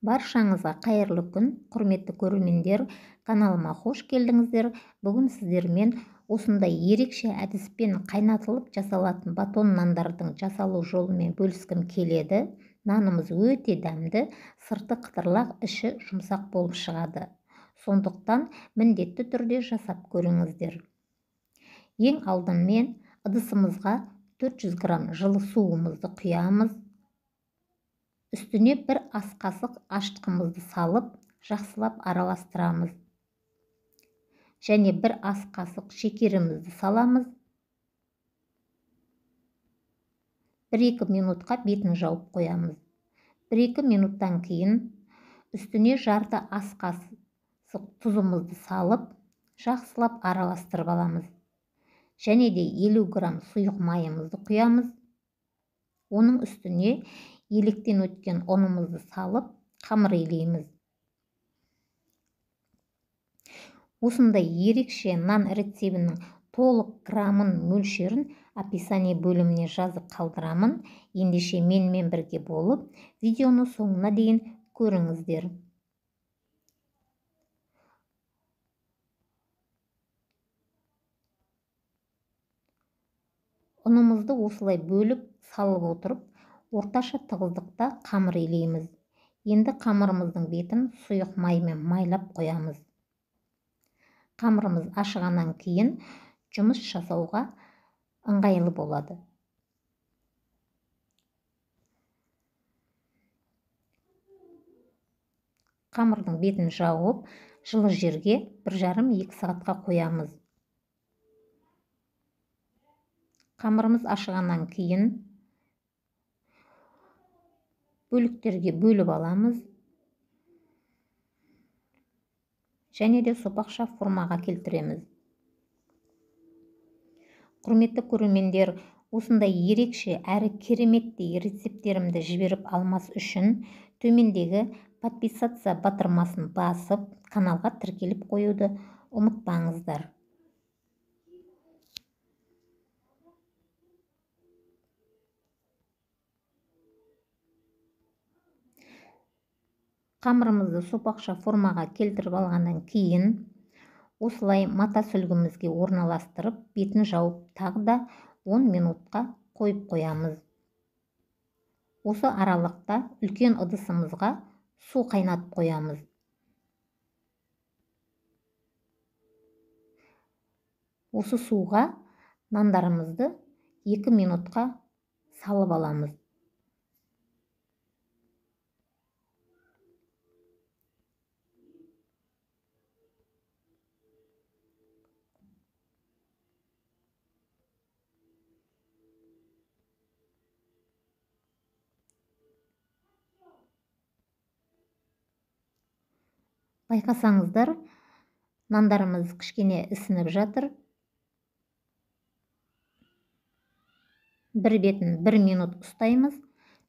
Баршаңызға қайырлы күн, құрметті көрермендер, каналыма қош келдіңіздер. Бүгін сіздермен осындай ерекше әдіспен қайнатылып жасалатын батон нандардың жасалу жолымен бөліскім келеді. Нанымыз өте дәмді, сырты қытырлақ, іші жұмсақ болып шығады. Сондықтан міндетті түрде жасап көріңіздер. Ең алдымен ыдысымызға 400 грамм жылы суымызды құямыз. Үстіне бір ас қасық ашытқымызды салып, жақсылап араластырамыз. Және бір ас қасық шекерімізді саламыз. 1-2 минутқа бетін жауып қоямыз. 1-2 минуттан кейін үстіне жарты ас қасық тұзымызды салып, жақсылап араластырып аламыз. Және де 50 грамм сұйық майымызды құямыз. Оның үстіне електен өткен ұнымызды салып, қамыр илейміз. Осындай ерекше нан рецебінің толық граммын мөлшерін описание бөліміне жазып қалдырамын. Ендеше менімен бірге болып, видеоны соңына дейін көріңіздер. Ұнымызды осылай бөліп салып отырып, орташа тығыздықта қамыр илейміз. Енді қамырымыздың бетін сұйық маймен майлап қоямыз. Қамырымыз ашығаннан кейін жұмыс жасауға ыңғайлы болады. Қамырдың бетін жауып, жылы жерге 1,5-2 сағатқа қоямыз. Қамырымыз ашығаннан кейін бөліктерге бөліп аламыз. Және де сопақша формаға келтіреміз. Құрметті көрермендер, осындай ерекше әрі кереметтей рецепттерімді жіберіп алмас үшін төмендегі подписаться батырмасын басып, каналға тіркеліп қоюды ұмытпаңыздар. Қамырымызды сопақша формаға келтіріп алғаннан кейін осылай мата сүлгімізге орналастырып, бетін жауып тағы да 10 минутқа қойып қоямыз. Осы аралықта үлкен ыдысымызға су қайнатып қоямыз. Осы суға нандарымызды 2 минутқа салып аламыз. Байқасаңыздар, нандарымыз кішкене ісініп жатыр. Бір бетін 1 минут ұстаймыз,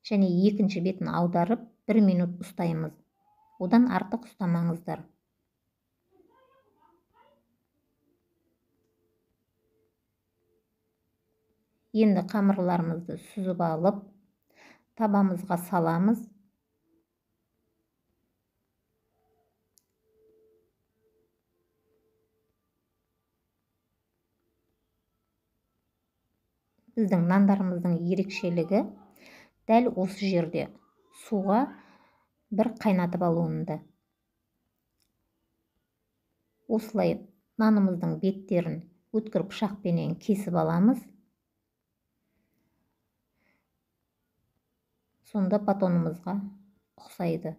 және екінші бетін аударып 1 минут ұстаймыз. Одан артық ұстамаңыздар. Енді қамырларымызды сүзіп алып, табамызға саламыз. Біздің нандарымыздың ерекшелігі дәл осы жерде суға бір қайнатып алуында. Осылай нанымыздың беттерін өткір пышақпенен кесіп аламыз. Сонда батонымызға ұқсайды.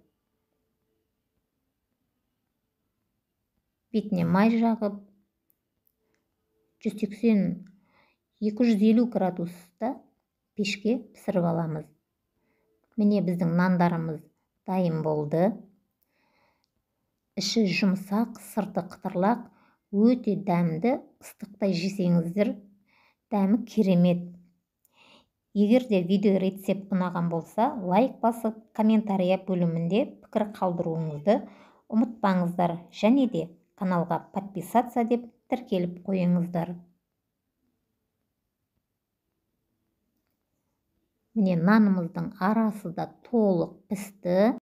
Бетіне май жағып, 180-250 градуста пешке пісіріп аламыз. Міне біздің нандарымыз дайын болды. Іші жұмсақ, сырты қытырлақ, өте дәмді, ыстықтай жесеңіздер, дәмі керемет. Егер де видео рецепт ұнаған болса, лайк басып, комментария бөлімінде пікір қалдыруыңызды ұмытпаңыздар. Және де каналға подписаться деп тіркеліп қойыңыздар. Міне нанымыздың арасы да толық пісті.